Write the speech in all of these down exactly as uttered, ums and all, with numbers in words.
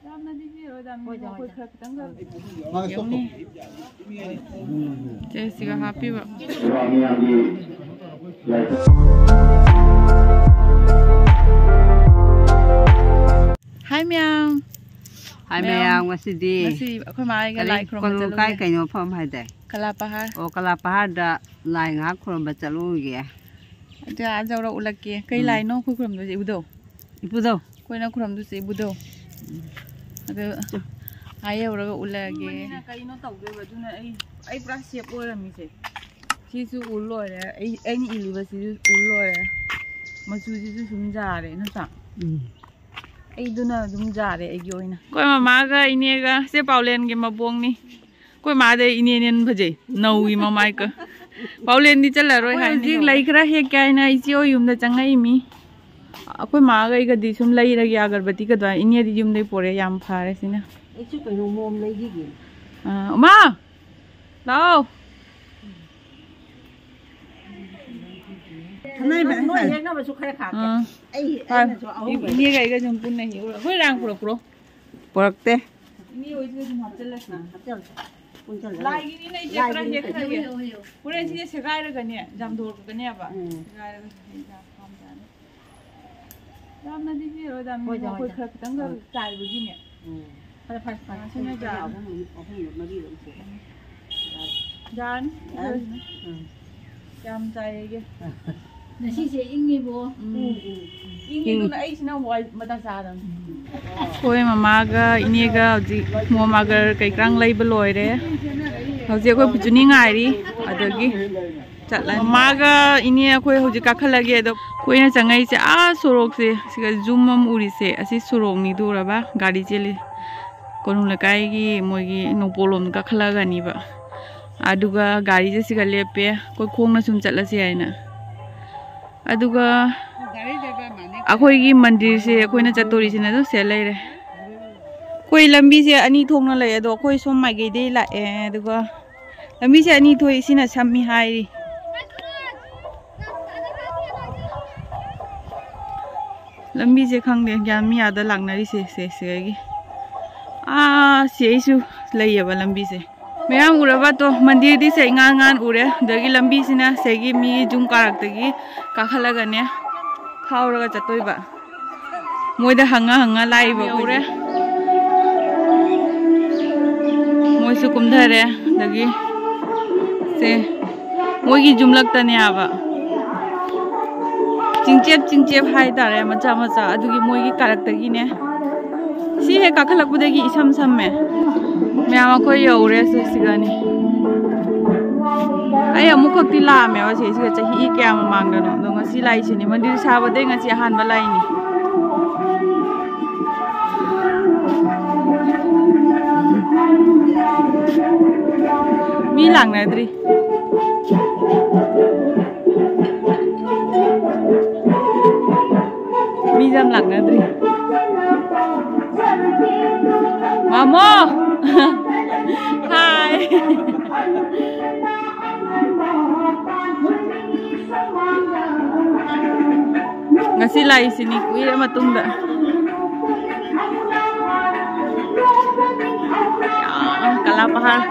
ꯌꯥꯝꯅꯗꯤ ꯄꯤꯔꯣꯏꯗ, ꯃꯤ ꯍꯣꯏꯗ, ꯑꯩꯈꯣꯏ ꯍꯣꯏꯗ꯫ ꯈꯔ ꯈꯤꯇꯪ ꯈꯛ ꯌꯦꯡꯅꯤ꯫ ꯆꯦ, ꯁꯤꯒ ꯍꯥꯞꯄꯤꯕ꯫ ꯍꯥꯏ ꯃꯌꯥꯝ꯫ ꯍꯥꯏ ꯃꯌꯥꯝ꯫ ꯃꯌꯥꯝ, ꯉꯁꯤꯗꯤ ꯉꯁꯤ ꯑꯩꯈꯣꯏ ꯃꯥ ꯑꯩꯒ ꯀꯔꯤ ꯂꯥꯏ ꯈꯨꯔꯨꯝꯕ ꯀꯣꯅꯨꯡ ꯀꯥꯏ ꯆꯠꯂꯨꯒꯦ꯫ ꯀꯩꯅꯣ ꯃꯐꯝ ꯍꯥꯏꯗꯥꯏ? ꯀꯂꯥ ꯄꯍꯥꯔ꯫ ꯑꯣ, ꯀꯂꯥ ꯄꯍꯥꯔꯗ ꯂꯥꯏ ꯉꯥꯏꯍꯥꯛ ꯈꯨꯔꯨꯝꯕ ꯆꯠꯂꯨꯒꯦ꯫ ꯑꯗꯨ ꯑꯥ ꯌꯧꯔ ꯎꯠꯂꯛꯀꯦ꯫ ꯀꯩ ꯎꯝ꯫ ꯂꯥꯏꯅꯣ ꯑꯩꯈꯣꯏ ꯈꯨꯔꯨꯝꯗꯣꯏꯁꯦ, ꯏꯕꯨꯙꯧ? ꯏꯕꯨꯙꯧ꯫ ꯑꯩꯈꯣꯏꯅ ꯈꯨꯔꯨꯝꯗꯣꯏꯁꯦ ꯏꯕꯨꯙꯧ꯫ ꯑꯗꯨ ꯑꯥ ꯌꯧꯔꯒ ꯎꯠꯂꯛꯑꯒꯦ꯫ ꯀꯩꯅꯣ ꯇꯧꯗꯣꯏꯕ? ꯑꯗꯨꯅ ꯑꯩ, ꯑꯩ ꯄꯨꯔꯥ ꯁꯦꯞ ꯑꯣꯏꯔꯝꯃꯤꯁꯦ꯫ ꯁꯤꯁꯨ ꯎ ꯂꯣꯏꯔꯦ꯫ ꯑꯩ, ꯑꯩꯅ ꯏꯜꯂꯤꯕꯁꯤꯁꯨ ꯎ ꯂꯣꯏꯔꯦ꯫ ꯃꯆꯨꯁꯤꯁꯨ ꯁꯨꯝ ꯌꯥꯔꯦ, ꯅꯠꯇ꯭ꯔꯥ? ꯎꯝ꯫ ꯑꯩꯗꯨꯅ ꯑꯗꯨꯝ ꯌꯥꯔꯦ ꯑꯩꯒꯤ ꯑꯣꯏꯅ꯫ ꯑꯩꯈꯣꯏ ꯃꯃꯥꯒ ꯏꯅꯦꯒ, ꯁꯦ ꯄꯥꯎꯂꯦꯟꯒꯤ ꯃꯕꯣꯛꯅꯤ꯫ ꯑꯩꯈꯣꯏ ꯃꯥꯗꯩ ꯏꯅꯦꯅ ꯍꯦꯟꯅ ꯐꯖꯩ꯫ ꯅꯧꯏ ꯃꯃꯥꯏꯀ꯫ ꯄꯥꯎꯂꯦꯟꯗꯤ ꯆꯠꯂꯔꯣꯏ ꯑꯩꯈꯣꯏ ꯍꯥꯏꯅꯤ ꯍꯧꯖꯤꯛ ꯅꯧ꯫ ꯂꯩ ꯈꯔ ꯍꯦꯛꯀꯦ ꯍꯥꯏꯅ ꯏꯆꯦ ꯍꯣꯏ ꯌꯨꯝꯗ ꯆꯪꯉꯛꯏꯃꯤ꯫ ꯑꯩꯈꯣꯏ ꯃꯥꯒ ꯑꯩꯒꯗꯤ ꯁꯨꯝ ꯂꯩꯔꯒꯦ ꯑꯒꯔꯕꯇꯤꯒꯗꯣ꯫ ꯏꯅꯦꯗꯤ ꯌꯨꯝꯗꯩ ꯄꯣꯔꯛꯑꯦ꯫ ꯌꯥꯝ ꯐꯔꯦ ꯁꯤꯅ꯫ ꯑꯩꯁꯨ ꯀꯩꯅꯣ ꯃꯣꯝ ꯂꯩꯈꯤꯒꯦ꯫ ꯑꯥ, ꯎꯃꯥ! ꯂꯥꯛꯑꯣ꯫ ꯁꯅꯥꯏ ꯕꯦꯝ ꯅꯣꯏ ꯍꯥꯏ꯫ ꯍꯦꯛꯅꯕꯁꯨ ꯈꯔ ꯈꯥꯛꯀꯦ꯫ ꯑꯥ꯫ ꯑꯩ, ꯍꯣꯏ꯫ ꯑꯩꯅꯁꯨ ꯑꯍꯨꯝ ꯏ-, ꯏꯅꯦꯒ ꯑꯩꯒ ꯁꯨꯝ ꯄꯨꯟꯅ ꯍꯦꯛꯎꯔ-, ꯑꯩꯈꯣꯏ ꯔꯥꯡ ꯄꯨꯔꯛꯄ꯭ꯔꯣ? ꯄꯨꯔꯛꯇꯦ꯫ ꯏꯅꯦ ꯍꯣꯏꯁꯤꯗ ꯁꯨꯝ ꯍꯥꯞꯆꯜꯂꯁꯤ꯫ ꯑꯥ, ꯍꯥꯞꯆꯜꯂꯁꯤ꯫ ꯄꯨꯟꯁꯜꯂꯒ꯫ ꯂꯥꯏꯒꯤꯅꯤꯅ ꯏꯆꯦ ꯈꯔ ꯂꯥꯏꯒꯤꯅꯤ ꯍꯦꯛꯈ꯭ꯔꯒꯦ꯫ ꯀꯩꯅꯣ꯫ ꯍꯣꯔꯦꯟ ꯁꯤꯁꯦ ꯁꯦꯒꯥꯏꯔꯒꯅꯦ, ꯖꯥꯝꯗꯣꯔꯛꯀꯅꯦꯕ꯫ ꯎꯝ꯫ ꯁꯦꯒꯥꯏꯔꯒ ꯍꯦꯛ ꯌꯥꯝ ꯄꯥꯝꯖꯥꯅꯤ꯫ ꯌꯥꯝꯅꯗꯤ ꯄꯤꯔꯣꯏꯗ, ꯃꯤ ꯍꯣꯏꯗ, ꯑꯩꯈꯣꯏ ꯍꯣꯏꯗ꯫ ꯈꯔ ꯈꯤꯇꯪ ꯈꯔ ꯑꯥ꯫ ꯆꯥꯏꯕꯒꯤꯅꯦ꯫ ꯎꯝ꯫ ꯐꯔꯦ, ꯐꯔꯦ, ꯐꯔꯦ꯫ ꯑꯥ, ꯁꯤꯅ ꯑꯩ ꯌꯥꯔꯦ꯫ ꯑꯍꯨꯝ, ꯑꯍꯨꯝꯂ ꯃꯔꯤꯔ ꯑꯃ ꯁꯨꯔꯦ꯫ ꯌꯥꯔꯦ꯫ ꯌꯥꯔꯦ꯫ ꯎꯝ꯫ ꯌꯥꯝ ꯆꯥꯏꯌꯦ꯫ ꯉꯁꯤꯁꯦ ꯏꯪꯉꯤꯕꯣ꯫ ꯎꯝ꯫ ꯏꯪꯉꯤ, ꯏꯪ-, ꯑꯗꯨꯅ ꯑꯩꯁꯤꯅ ꯑꯃꯨꯛ ꯋꯥꯏ-, ꯃꯇꯥ ꯆꯥꯗꯕꯅꯤ꯫ ꯑꯩꯈꯣꯏ ꯃꯃꯥꯒ ꯏꯅꯦꯒ ꯍꯧꯖꯤꯛ ꯃꯣꯝ ꯑꯒꯔ ꯀꯩꯀꯥꯡ ꯂꯩꯕ ꯂꯣꯏꯔꯦ꯫ ꯍꯧꯖꯤꯛ ꯑꯩꯈꯣꯏ ꯄꯨꯆꯨꯅꯤ ꯉꯥꯏꯔꯤ, ꯑꯗꯒꯤ ꯆꯠꯂꯅꯤ꯫ ꯃꯃꯥꯒ ꯏꯅꯦ ꯑꯩꯈꯣꯏ ꯍꯧꯖꯤꯛ ꯀꯥꯈꯠꯂꯒꯦ꯫ ꯑꯗꯣ ꯑꯩꯈꯣꯏꯅ ꯆꯪꯉꯛꯏꯁꯦ ꯑꯥ ꯁꯣꯔꯣꯛꯁꯦ, ꯁꯤꯒ ꯖꯨꯝ ꯑꯃ ꯎꯔꯤꯁꯦ, ꯑꯁꯤ ꯁꯣꯔꯣꯛꯅꯤꯗꯣ ꯎꯔꯕ? ꯒꯥꯔꯤ ꯆꯦꯜꯂꯤ꯫ ꯀꯣꯅꯨꯡ ꯂꯩꯀꯥꯏꯒꯤ ꯃꯣꯏꯒꯤ ꯅꯣꯡꯄꯣꯛꯂꯣꯝ ꯀꯥꯈꯠꯂꯛꯑꯒꯅꯤꯕ꯫ ꯑꯗꯨꯒ ꯒꯥꯔꯤꯁꯦ ꯁꯤꯒ ꯂꯦꯞꯄꯦ, ꯑꯩꯈꯣꯏ ꯈꯣꯡꯅ ꯁꯨꯝ ꯆꯠꯂꯁꯦ ꯍꯥꯏꯅ꯫ ꯑꯗꯨꯒ ꯑꯩꯈꯣꯏꯒꯤ ꯃꯟꯗꯤꯔꯁꯦ ꯑꯩꯈꯣꯏꯅ ꯆꯠꯇꯣꯔꯤꯁꯤꯅ ꯑꯗꯨꯝ ꯁꯤꯗ ꯂꯩꯔꯦ꯫ ꯑꯩꯈꯣꯏ ꯂꯝꯕꯤꯁꯦ ꯑꯅꯤ ꯊꯣꯛꯅ ꯂꯩ, ꯑꯗꯣ ꯑꯩꯈꯣꯏ ꯁꯣꯝ ꯃꯥꯏꯀꯩꯗꯩ ꯂꯥꯛꯑꯦ, ꯑꯗꯨꯒ ꯂꯝꯕꯤꯁꯦ ꯑꯅꯤ ꯊꯣꯛꯏ, ꯁꯤꯅ ꯁꯝꯃꯤ ꯍꯥꯏꯔꯤ꯫ ꯂꯝꯕꯤꯁꯦ ꯈꯪꯗꯦ, ꯒ꯭ꯌꯥꯟ ꯃꯤ ꯑꯥꯗ ꯂꯥꯛꯅꯔꯤꯁꯦ, ꯁꯦ, ꯁꯤꯗꯒꯤ꯫ ꯑꯥ, ꯁꯤ ꯑꯩꯁꯨ ꯂꯩꯌꯦꯕ ꯂꯝꯕꯤꯁꯦ꯫ ꯃꯌꯥꯝ ꯎꯔꯕ? ꯇꯣ, ꯃꯟꯗꯤꯔꯗꯤ ꯁꯦ ꯏꯉꯥꯟ ꯉꯥꯟ ꯎꯔꯦ꯫ ꯑꯗꯒꯤ ꯂꯝꯕꯤꯁꯤꯅ ꯁꯤꯒꯤ ꯃꯤ ꯌꯨꯝ ꯀꯥꯔꯛꯇꯒꯤ ꯀꯥꯈꯠꯂꯒꯅꯦ ꯐꯥꯎꯔꯒ ꯆꯠꯇꯣꯏꯕ꯫ ꯃꯣꯏꯗ ꯍꯪꯉ ꯍꯪꯉ ꯂꯥꯛꯏꯕ ꯌꯧꯔꯦ꯫ ꯃꯣꯏꯁꯨ ꯀꯨꯝꯊꯔꯦ꯫ ꯑꯗꯒꯤ ꯁꯦ ꯃꯣꯏꯒꯤ ꯌꯨꯝꯂꯛꯇꯅꯦ ꯍꯥꯏꯕ꯫ ꯆꯤꯡꯆꯦꯞ ꯆꯤꯡꯆꯦꯞ ꯍꯥꯏꯇꯥꯔꯦ, ꯃꯆꯥ ꯃꯆꯥ꯫ ꯑꯗꯨꯒꯤ ꯃꯣꯏꯒꯤ ꯀꯥꯔꯛꯇꯒꯤꯅꯦ꯫ ꯁꯤ ꯍꯦꯛ ꯀꯥꯈꯠꯂꯛꯄꯗꯒꯤ ꯏꯁꯝ ꯁꯝꯃꯦ꯫ ꯃꯌꯥꯝ ꯑꯩꯈꯣꯏ ꯌꯧꯔꯦ ꯁꯤ ꯁꯤꯒꯅꯤ꯫ ꯑꯩ ꯑꯃꯨꯛꯈꯛꯇꯤ ꯂꯥꯛꯑꯝꯃꯦꯕ ꯁꯤꯁꯤꯒ, ꯆꯍꯤ ꯀꯌꯥ ꯃꯃꯥꯡꯗꯅꯣ꯫ ꯑꯗꯣ ꯉꯁꯤ ꯂꯥꯛꯏꯁꯤꯅꯦ꯫ ꯃꯟꯗꯤꯔ ꯁꯥꯕꯗꯩ ꯉꯁꯤ ꯑꯍꯥꯟꯕ ꯂꯥꯛꯏꯅꯤ꯫ ꯃꯤ ꯂꯥꯛꯅꯗ꯭ꯔꯤ꯫ ꯃꯤꯁꯦ ꯌꯥꯝ ꯂꯥꯛꯅꯗ꯭ꯔꯤ꯫ ꯃꯥꯃꯣ! ꯍꯥꯏ! ꯉꯁꯤ ꯂꯥꯛꯏꯁꯤꯅꯤ ꯀꯨꯏꯔ ꯃꯇꯨꯡꯗ꯫ ꯌꯥꯝ ꯀꯂꯥ ꯄꯍꯥꯔ꯫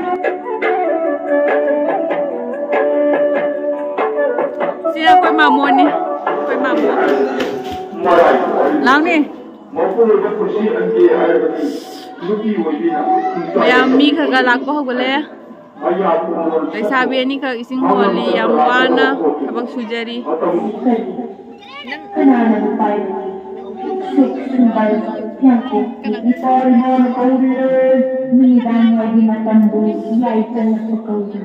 ꯁꯤ ꯑꯩꯈꯣꯏ ꯃꯥꯃꯣꯅꯤ, ꯑꯩꯈꯣꯏ ꯃꯥꯃꯣ꯫ ꯂꯥꯎꯅꯦ꯫ ꯃꯄꯨꯔꯣꯏꯕ ꯄꯨꯟꯁꯤ ꯑꯟꯗꯦ ꯍꯥꯏꯔꯕꯗꯤ ꯅꯨꯄꯤ ꯑꯣꯏꯕꯤꯅ ꯃꯌꯥꯝ ꯃꯤ ꯈꯔ ꯈꯔ ꯂꯥꯛꯄ ꯍꯧꯒꯠꯂꯛꯑꯦ꯫ ꯂꯩꯁꯥꯕꯤ ꯑꯅꯤꯈꯛ ꯏꯁꯤꯡ ꯍꯣꯜꯂꯤ, ꯌꯥꯝ ꯋꯥꯅ ꯊꯕꯛ ꯁꯨꯖꯔꯤ꯫ ꯀꯅꯥꯅ ꯎꯄꯥꯏ ꯂꯩ? ꯁꯨꯛ ꯁꯨꯝꯕꯜ ꯊꯦꯡꯀꯣꯛꯄꯤ ꯏꯄꯥ ꯏꯃꯥꯅ ꯀꯧꯔꯤꯔꯦ꯫ ꯅꯨꯃꯤꯗꯥꯡ ꯋꯥꯏꯒꯤ ꯃꯇꯝꯕꯨ ꯌꯥꯏꯐꯅꯁꯨ ꯀꯧꯔꯤ꯫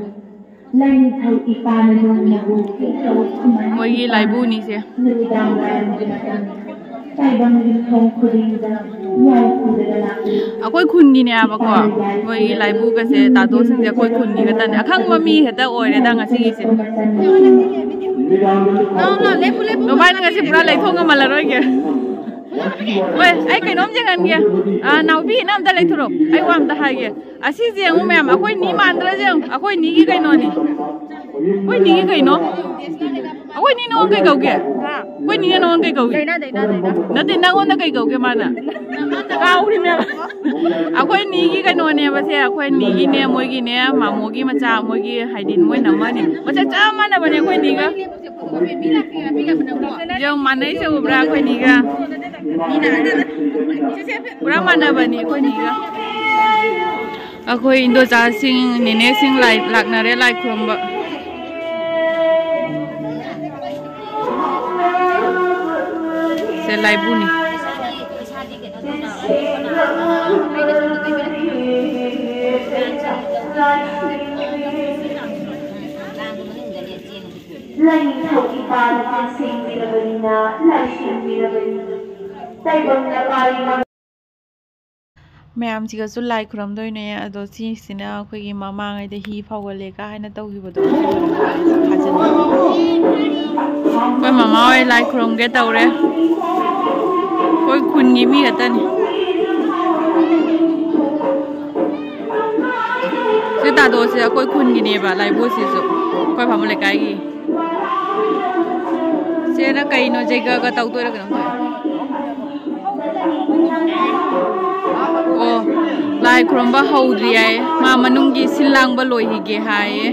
ꯂꯥꯏꯅꯤꯡꯊꯧ ꯏꯄꯥꯅ ꯅꯣꯡꯃꯕꯨ ꯈꯤꯛꯂꯕ ꯈꯨꯃꯟ ꯃꯣꯏꯒꯤ ꯂꯥꯏꯕꯨꯅꯤꯁꯦ꯫ ꯅꯨꯃꯤꯗꯥꯡ ꯋꯥꯏꯔꯝꯒꯤ ꯃꯇꯝ ꯇꯥꯏꯕꯪ ꯌꯨꯝꯊꯣꯡ ꯈꯨꯗꯤꯡꯗ ꯌꯥꯏꯐꯗꯅ ꯂꯥꯛꯂꯤ꯫ ꯑꯩꯈꯣꯏ ꯈꯨꯟꯒꯤꯅꯦꯕꯀꯣ, ꯃꯣꯏꯒꯤ ꯂꯥꯏꯕꯨꯒꯁꯦ ꯇꯥꯇꯣꯁꯤꯡꯁꯦ ꯑꯩꯈꯣꯏ ꯈꯨꯟꯒꯤ ꯈꯛꯇꯅꯦ꯫ ꯑꯈꯪꯕ ꯃꯤ ꯍꯦꯛꯇ ꯑꯣꯏꯔꯦꯗ ꯉꯁꯤꯒꯤꯁꯦ꯫ ꯅꯣꯡꯃꯥꯏꯅ ꯉꯁꯤ ꯄꯨꯔꯥ ꯂꯩꯊꯣꯛ ꯉꯝꯃꯜꯂꯔꯣꯏꯒꯦ꯫ ꯍꯣꯏ, ꯑꯩ ꯀꯩꯅꯣꯝ ꯌꯦꯡꯍꯟꯒꯦ꯫ ꯑꯥ, ꯅꯥꯎꯕꯤ, ꯅꯪ ꯑꯝꯇ ꯂꯩꯊꯣꯔꯛꯑꯣ꯫ ꯑꯩ ꯋꯥ ꯑꯝꯇ ꯍꯥꯏꯒꯦ꯫ ꯑꯁꯤꯁꯦ ꯌꯦꯡꯉꯨ ꯃꯌꯥꯝ, ꯑꯩꯈꯣꯏ ꯅꯤ ꯃꯥꯟꯗ꯭ꯔꯁꯦ ꯌꯦꯡꯉꯨ꯫ ꯑꯩꯈꯣꯏ ꯅꯤꯒꯤ ꯀꯩꯅꯣꯅꯤ꯫ ꯑꯩꯈꯣꯏ ꯅꯤꯒꯤ ꯀꯩꯅꯣ? ꯑꯩꯈꯣꯏ ꯅꯤ ꯅꯉꯣꯟ ꯀꯩ ꯀꯧꯒꯦ? ꯑꯩꯈꯣꯏ ꯅꯤꯅ ꯅꯉꯣꯟ ꯀꯩ ꯀꯧꯒꯦ? ꯅꯠꯇꯦ, ꯅꯪꯉꯣꯟꯗ ꯀꯩ ꯀꯧꯒꯦ ꯃꯥꯅ? ꯀꯥꯎꯔꯤꯅꯦꯕ꯫ ꯑꯩꯈꯣꯏ ꯅꯤꯒꯤ ꯀꯩꯅꯣꯅꯦꯕ ꯁꯦ, ꯑꯩꯈꯣꯏ ꯅꯤꯒꯤꯅꯦ, ꯃꯣꯏꯒꯤꯅꯦ, ꯃꯥꯃꯣꯒꯤ ꯃꯆꯥ, ꯃꯣꯏꯒꯤ ꯍꯥꯏꯗꯤ ꯃꯣꯏ ꯅꯝꯃꯅꯤ꯫ ꯃꯁꯛ ꯆꯞ ꯃꯥꯟꯅꯕꯅꯦ ꯑꯩꯈꯣꯏ ꯅꯤꯒ꯫ ꯌꯦꯡꯉꯨ, ꯃꯥꯟꯅꯩꯁꯦ ꯎꯕ꯭ꯔꯥ ꯑꯩꯈꯣꯏ ꯅꯤꯒ? ꯄꯨꯔꯥ ꯃꯥꯟꯅꯕꯅꯤ ꯑꯩꯈꯣꯏ ꯅꯤꯒ꯫ ꯑꯩꯈꯣꯏ ꯏꯟꯗꯣꯆꯥꯁꯤꯡ, ꯅꯦꯅꯦꯁꯤꯡ ꯂꯥꯏ ꯂꯥꯛꯅꯔꯦ ꯂꯥꯏ ꯈꯨꯔꯨꯝꯕ꯫ ꯁꯦ ꯂꯥꯏꯕꯨꯅꯤ꯫ ꯂꯥꯏꯅꯤꯡꯊꯧ ꯏꯄꯥꯅ ꯁꯦꯝꯕꯤꯔꯕꯅꯤꯅ ꯂꯥꯏꯁꯦꯝꯕꯤꯔꯕꯅꯤ꯫ ꯇꯥꯏꯕꯪꯅ ꯄꯥꯔꯤꯕ ꯃꯌꯥꯝꯁꯤꯒꯁꯨ ꯂꯥꯏ ꯈꯨꯔꯝꯗꯣꯏꯅꯦ꯫ ꯑꯗꯣ ꯁꯤꯁꯤꯅ ꯑꯩꯈꯣꯏꯒꯤ ꯃꯃꯥꯡꯉꯩꯗ ꯍꯤ ꯐꯥꯎꯒꯜꯂꯦ ꯀꯥ ꯍꯥꯏꯅ ꯇꯧꯈꯤꯕꯗꯣ꯫ ꯑꯩꯈꯣꯏ ꯃꯃꯥ ꯍꯣꯏ ꯂꯥꯏ ꯈꯨꯔꯨꯝꯒꯦ ꯇꯧꯔꯦ꯫ ꯑꯩꯈꯣꯏ ꯈꯨꯟꯒꯤ ꯃꯤ ꯈꯛꯇꯅꯤ꯫ ꯁꯤ ꯇꯥꯗꯣꯁꯦ ꯑꯩꯈꯣꯏ ꯈꯨꯟꯒꯤꯅꯦꯕ, ꯂꯥꯏꯕꯨꯁꯤꯁꯨ ꯑꯩꯈꯣꯏ ꯐꯥꯃꯨ ꯂꯩꯀꯥꯏꯒꯤ꯫ ꯁꯦꯅ ꯀꯩꯅꯣ ꯖꯩꯒꯒ ꯇꯧꯗꯣꯏꯔꯥ ꯀꯩꯅꯣꯝ ꯇꯧꯋꯦ꯫ ꯑꯣ, ꯂꯥꯏ ꯈꯨꯔꯨꯝꯕ ꯍꯧꯗ꯭ꯔꯤ ꯍꯥꯏꯌꯦ, ꯃꯥ ꯃꯅꯨꯡꯒꯤ ꯁꯤꯜ ꯂꯥꯡꯕ ꯂꯣꯏꯈꯤꯒꯦ ꯍꯥꯏꯌꯦ꯫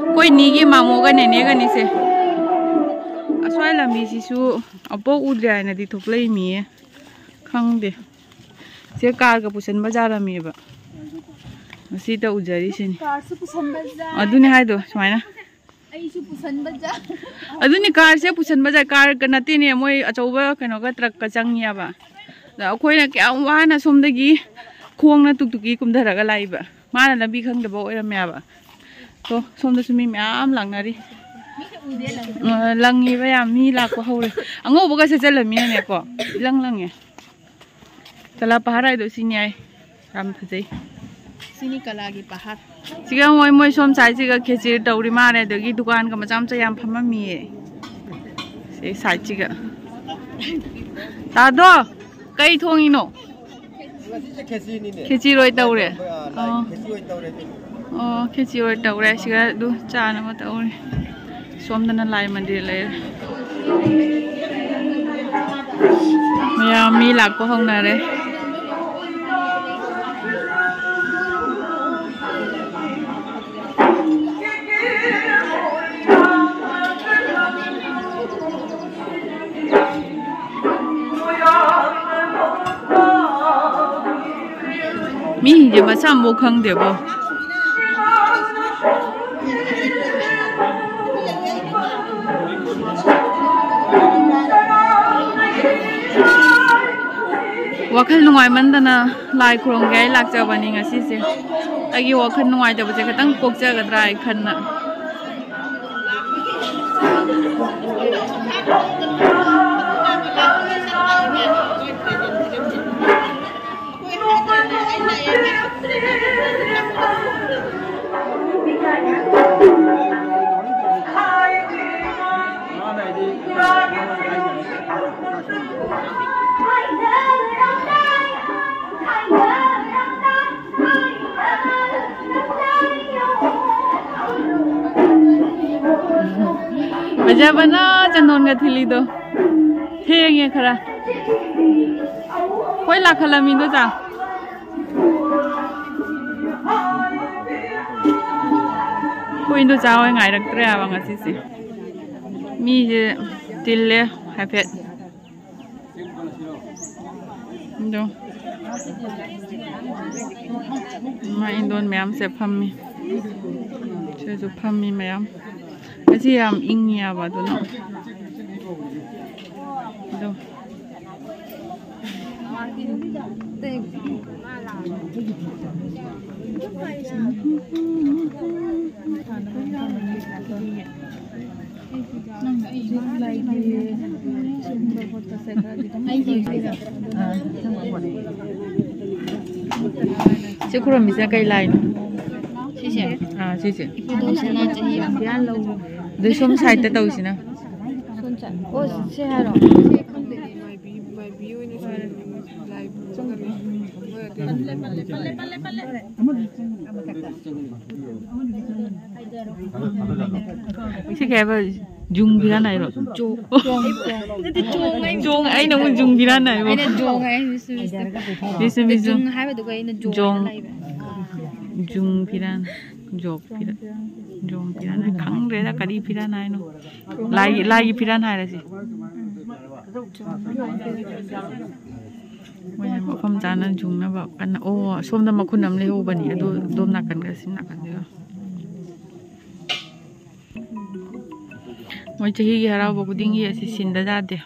ꯑꯩꯈꯣꯏ ꯅꯤꯒꯤ ꯃꯥꯃꯣꯒ ꯅꯦꯅꯦꯒꯅꯤꯁꯦ꯫ ꯑꯁ꯭ꯋꯥꯏ ꯂꯝꯕꯤꯁꯤꯁꯨ ꯑꯝꯐꯥꯎ ꯎꯗ꯭ꯔꯤ ꯍꯥꯏꯅꯗꯤ ꯊꯣꯛꯂꯛꯏꯃꯤꯌꯦ꯫ ꯈꯪꯗꯦ꯫ ꯁꯦ ꯀꯥꯔꯒ ꯄꯨꯁꯟꯕ ꯖꯥꯔꯝꯃꯦꯕ꯫ ꯉꯁꯤꯇ ꯎꯖꯔꯤꯁꯤꯅꯤ꯫ ꯀꯥꯔꯁꯨ ꯄꯨꯁꯟꯕ ꯖꯥ- ꯑꯗꯨꯅꯦ ꯍꯥꯏꯗꯣ ꯁꯨꯃꯥꯏꯅ꯫ ꯑꯩꯁꯨ ꯄꯨꯁꯟꯕ ꯖꯥ- ꯑꯗꯨꯅꯤ ꯀꯥꯔꯁꯦ ꯄꯨꯁꯟꯕ ꯖꯥ-, ꯀꯥꯔꯒ ꯅꯠꯇꯦꯅꯦ, ꯃꯣꯏ ꯑꯆꯧꯕ ꯀꯩꯅꯣꯒ ꯇ꯭ꯔꯛꯀ ꯆꯪꯉꯦꯕ꯫ ꯑꯗ ꯑꯩꯈꯣꯏꯅ ꯀꯌꯥꯝ ꯋꯥꯅ ꯁꯣꯝꯗꯒꯤ ꯈꯣꯡꯅ ꯇꯨꯛ ꯇꯨꯛꯀꯤ ꯀꯨꯝꯊꯔꯒ ꯂꯥꯛꯏꯕ꯫ ꯃꯥꯅ ꯂꯝꯕꯤ ꯈꯪꯗꯕ ꯑꯣꯏꯔꯝꯃꯦꯕ꯫ ꯇꯣ, ꯁꯣꯝꯗꯁꯨ ꯃꯤ ꯃꯌꯥꯝ ꯂꯥꯛꯅꯔꯤ꯫ ꯑ, ꯂꯪꯉꯤꯕ ꯌꯥꯝ, ꯃꯤ ꯂꯥꯛꯄ ꯍꯧꯔꯦ꯫ ꯑꯉꯧꯕꯒ ꯁꯦꯠꯆꯜꯂꯝꯃꯤꯅꯅꯦꯀꯣ, ꯏꯂꯪ ꯂꯪꯉꯦ꯫ ꯀꯂꯥ ꯄꯍꯥꯔ ꯍꯥꯏꯗꯣ ꯁꯤꯅꯤ ꯍꯥꯏ꯫ ꯌꯥꯝ ꯐꯖꯩ꯫ ꯁꯤꯅꯤ ꯀꯂꯥꯒꯤ ꯄꯍꯥꯔ꯫ ꯁꯤꯒ ꯃꯣꯏ, ꯃꯣꯏ ꯁꯣꯝ ꯁꯥꯏꯠꯁꯤꯒ ꯈꯦꯆꯤꯔ ꯇꯧꯔꯤ ꯃꯥꯜꯂꯦ, ꯑꯗꯒꯤ ꯗꯨꯀꯥꯟꯒ ꯃꯆꯥ ꯃꯆꯥ ꯌꯥꯝ ꯐꯝꯃꯝꯃꯤꯌꯦ꯫ ꯁꯤ ꯁꯥꯏꯠꯁꯤꯒ꯫ ꯇꯥꯗꯣ, ꯀꯩ ꯊꯣꯡꯉꯤꯅꯣ? ꯈꯦꯆꯤ ꯂꯣꯏ ꯇꯧꯔꯦ꯫ ꯑꯣ꯫ ꯑꯣ, ꯈꯦꯆꯤ ꯑꯣꯏ ꯇꯧꯔꯦ꯫ ꯁꯤꯒ ꯑꯗꯨ ꯆꯥꯅꯕ ꯇꯧꯔꯦ꯫ ꯁꯣꯝꯗꯅ ꯂꯥꯏ ꯃꯟꯗꯤꯔ ꯂꯩꯔꯦ꯫ ꯃꯌꯥꯝ ꯃꯤ ꯂꯥꯛꯄ ꯍꯧꯅꯔꯦ꯫ ꯃꯤꯁꯤꯡꯁꯦ ꯃꯁꯥ ꯑꯃꯐꯥꯎ ꯈꯪꯗꯦꯕꯣ꯫ ꯋꯥꯈꯜ ꯅꯨꯡꯉꯥꯏꯃꯟꯗꯅ ꯂꯥꯏ ꯈꯨꯔꯨꯝꯒꯦ ꯍꯥꯏ ꯂꯥꯛꯆꯕꯅꯤ ꯉꯁꯤꯁꯦ꯫ ꯑꯩꯒꯤ ꯋꯥꯈꯜ ꯅꯨꯡꯉꯥꯏꯇꯕꯁꯦ ꯈꯤꯇꯪ ꯀꯣꯛꯆꯒꯗ꯭ꯔꯥ ꯍꯥꯏ ꯈꯟꯅ꯫ ꯐꯖꯕꯅ ꯆꯟꯗꯣꯟꯒ ꯊꯤꯜꯂꯤꯗꯣ꯫ ꯊꯦꯡꯉꯦ ꯈꯔ꯫ ꯍꯣꯏ, ꯂꯥꯛꯈꯠꯂꯝꯃꯤꯗꯣ ꯆꯥ꯫ ꯑꯩꯈꯣꯏ ꯏꯟꯗꯣꯆꯥ ꯍꯣꯏ ꯉꯥꯏꯔꯛꯇ꯭ꯔꯦ ꯍꯥꯏꯕ ꯉꯁꯤꯁꯦ꯫ ꯃꯤꯁꯦ ꯇꯤꯜꯂꯦ ꯍꯥꯏꯐꯦꯠ꯫ ꯑꯗꯣ ꯃꯥ ꯏꯟꯗꯣꯟ ꯃꯌꯥꯝꯁꯦ ꯐꯝꯃꯤ꯫ ꯁꯤꯁꯨ ꯐꯝꯃꯤ ꯃꯌꯥꯝ꯫ ꯉꯁꯤ ꯌꯥꯝ ꯏꯪꯉꯤ ꯍꯥꯏꯕ ꯑꯗꯨꯅ꯫ ꯑꯗꯣ ꯁꯤ ꯈꯨꯔꯨꯝꯃꯤꯁꯤꯅ ꯀꯩ ꯂꯥꯏꯅꯣ? ꯁꯤꯁꯦ? ꯑꯥ, ꯁꯤꯁꯦ꯫ ꯏꯄꯨꯗꯧꯁꯤꯅ ꯆꯍꯤ ꯑꯗꯨ ꯁꯣꯝ ꯁꯥꯏꯗꯇ ꯇꯧꯁꯤꯅ꯫ ꯑꯣ, ꯁꯤ ꯍꯥꯏꯔꯣ? ꯁꯤ ꯀꯩ ꯍꯥꯏꯕ? ꯖꯨꯡ ꯐꯤꯔꯥꯟ ꯍꯥꯏꯔꯣ? ꯆꯣ-, ꯆꯣꯡ, ꯆꯣꯡ꯫ ꯅꯠꯇꯦ, ꯆꯣꯡ ꯍꯥꯏ꯫ ꯆꯣꯡ, ꯑꯩꯅ ꯑꯃꯨꯛ ꯖꯨꯡ ꯐꯤꯔꯥꯟ ꯍꯥꯏꯕ꯫ ꯑꯩꯅ ꯖꯣꯡ ꯍꯥꯏ, ꯃꯤꯁ, ꯃꯤꯁ꯫ ꯃꯤꯁ, ꯃꯤꯁ꯫ ꯖꯨꯡ ꯍꯥꯏꯕꯗꯨꯒ ꯑꯩꯅ ꯖꯣꯡ ꯖꯣꯡ꯫ ꯍꯥꯏꯅ ꯂꯩꯕ꯫ ꯖꯨꯡ ꯐꯤꯔꯥꯟ, ꯖꯣꯡ ꯐꯤꯔꯥꯟ, ꯖꯣꯡ ꯐꯤꯔꯥꯟ꯫ ꯈꯪꯗ꯭ꯔꯦꯗ ꯀꯔꯤ ꯐꯤꯔꯥꯟ ꯍꯥꯏꯅꯣ꯫ ꯂꯥꯏꯒꯤ, ꯂꯥꯏꯒꯤ ꯐꯤꯔꯥꯟ ꯍꯥꯏꯔꯁꯤ꯫ ꯃꯣꯏꯅ ꯃꯐꯝ ꯆꯥꯅ ꯖꯨꯡꯅꯕ ꯀꯟꯅ, ꯑꯣ, ꯁꯣꯝꯗ ꯃꯈꯨꯟ ꯑꯃ ꯂꯩꯍꯧꯕꯅꯤ, ꯑꯗꯨ ꯑꯗꯣꯝ ꯅꯥꯀꯟꯒ ꯁꯤ ꯅꯥꯀꯟꯗꯒ꯫ ꯃꯣꯏ ꯆꯍꯤꯒꯤ ꯍꯔꯥꯎꯕ ꯈꯨꯗꯤꯡꯒꯤ ꯑꯁꯤ ꯁꯤꯟꯗ ꯌꯥꯗꯦ꯫